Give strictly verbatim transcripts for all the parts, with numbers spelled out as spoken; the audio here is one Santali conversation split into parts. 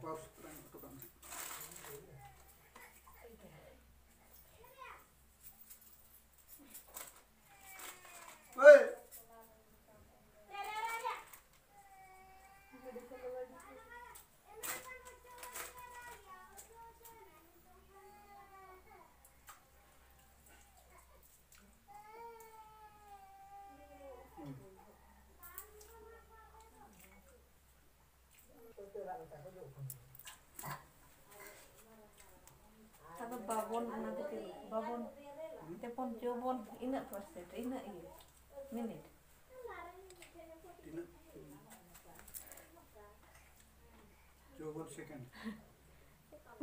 ᱯᱟᱣᱟᱨ ᱥᱩᱴ ᱨᱮ ᱦᱚᱴᱚ ᱠᱟᱜ ᱢᱮ᱾ ᱳᱭ! ᱟᱫᱚ ᱵᱟᱵᱚᱱ, ᱚᱱᱟ ᱠᱷᱟᱹᱛᱤᱨ ᱵᱟᱵᱚᱱ, ᱛᱮᱯᱚᱱ ᱪᱚᱵᱚᱱ, ᱤᱱᱟᱹᱜ ᱯᱟᱨᱥᱮᱱᱴ, ᱤᱱᱟᱹᱜ ᱤᱭᱟᱹ, ᱢᱤᱱᱤᱴ᱾ ᱛᱤᱱᱟᱹᱜ? ᱪᱚᱣᱵᱚᱱ ᱥᱮᱠᱮᱱᱰ᱾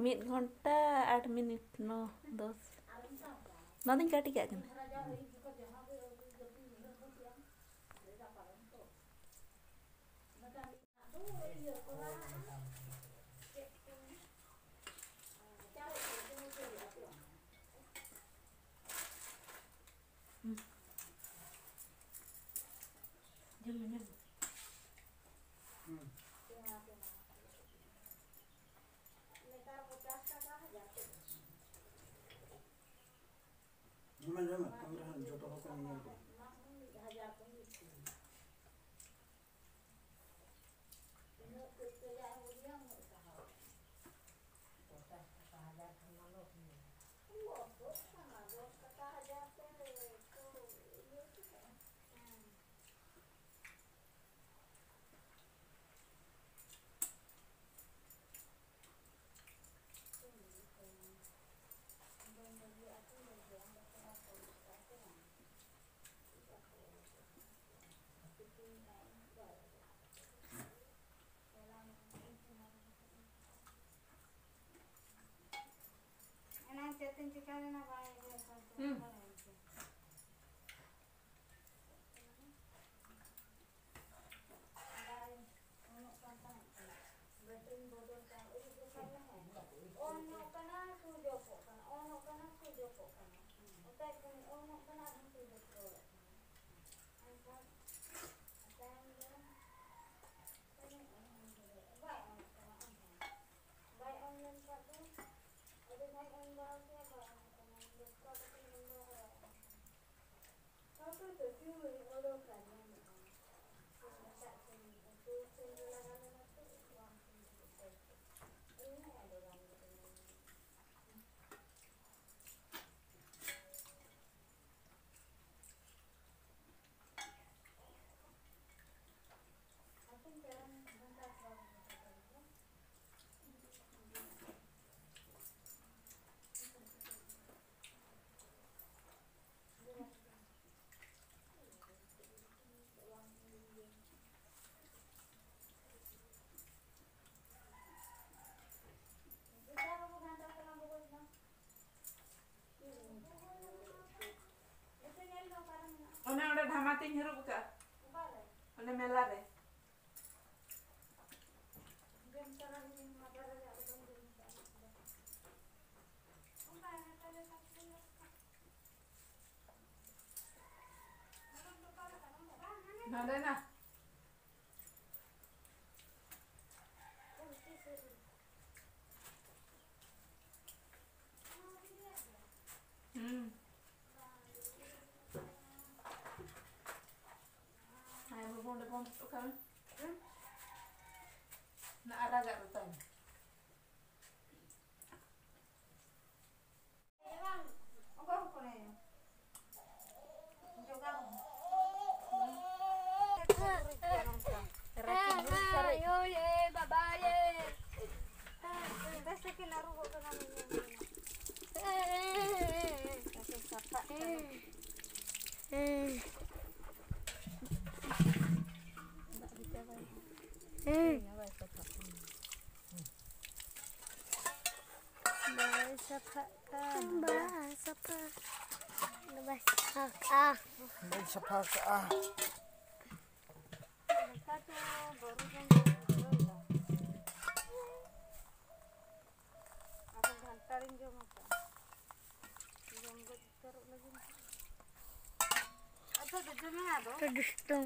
ᱢᱤᱫ ᱜᱷᱚᱱᱴᱟ ᱟᱴ ᱢᱤᱱᱤᱴ ᱱᱚ ᱫᱚᱥ᱾ ᱱᱚᱣᱟ ᱫᱚᱧ ᱠᱟᱹᱴᱤ ᱠᱟᱜ ᱠᱟᱱᱟ᱾ ᱧᱮᱞ ᱢᱮ, ᱧᱮᱞ ᱢᱮ, ᱠᱟᱹᱢᱤ ᱨᱮ ᱡᱚᱛᱚ ᱦᱚᱲ ᱠᱚ ᱧᱮᱞ ᱠᱚᱣᱟ᱾ ᱛᱤᱧ ᱦᱟᱹᱨᱩᱵ ᱟᱠᱟᱫᱼᱟ᱾ ᱚᱱᱮ ᱢᱮᱞᱟ ᱨᱮ᱾ ᱱᱚᱰᱮ ᱱᱟ᱾ ᱦᱩᱸ᱾ ᱦᱮᱸ, ᱵᱟᱹᱵᱩ, ᱚᱸᱰᱮ ᱵᱚᱱ ᱚᱠᱟ ᱨᱮ? ᱦᱩᱸ? ᱚᱱᱟ ᱟᱨᱟᱜᱟᱜ ᱨᱮ ᱛᱟᱭ᱾ ᱨᱟᱹᱠᱤ ᱵᱩᱨᱩ ᱥᱟᱨᱮᱡ᱾ ᱟᱭᱳ ᱭᱮ, ᱵᱟᱵᱟ ᱭᱮ᱾ ᱵᱮᱥ ᱛᱮᱠᱤᱱ ᱟᱹᱨᱩᱵᱚᱜ ᱠᱟᱱᱟ, ᱧᱮᱞ ᱧᱮᱞ᱾ ᱥᱟᱯᱷᱟᱜ ᱠᱟᱱᱟ᱾ ᱫᱟᱜ ᱫᱚ ᱪᱟᱵᱟᱭᱮᱱᱟ᱾ ᱦᱮᱸ᱾ ᱵᱟᱭ ᱥᱟᱯᱷᱟᱜ ᱠᱟᱱᱟ᱾ ᱵᱟᱭ ᱥᱟᱯᱷᱟᱜ ᱠᱟᱱᱟ᱾ ᱵᱟᱭ ᱥᱟᱯᱷᱟ, ᱵᱟᱭ ᱥᱟᱯᱷᱟ ᱠᱟᱜᱼᱟ᱾ ᱵᱟᱹᱧ ᱥᱟᱯᱷᱟ ᱠᱟᱜᱼᱟ᱾ ᱱᱮᱛᱟᱨ ᱫᱚ ᱵᱚᱨᱚ ᱡᱚᱢ ᱠᱚ ᱵᱩᱡᱷᱟᱹᱣ ᱮᱫᱟ᱾ ᱟᱨᱦᱚᱸ ᱜᱷᱟᱱᱴᱟᱲᱤᱧ ᱡᱚᱢ ᱟᱠᱟᱫᱼᱟ᱾ ᱡᱚᱢ ᱜᱚᱡ ᱩᱛᱟᱹᱨᱚᱜ ᱞᱟᱹᱜᱤᱫ᱾ ᱟᱪᱪᱷᱟ, ᱡᱚᱡᱚ ᱢᱮ ᱟᱫᱚ᱾ ᱟᱹᱰᱤ ᱥᱤᱛᱩᱝ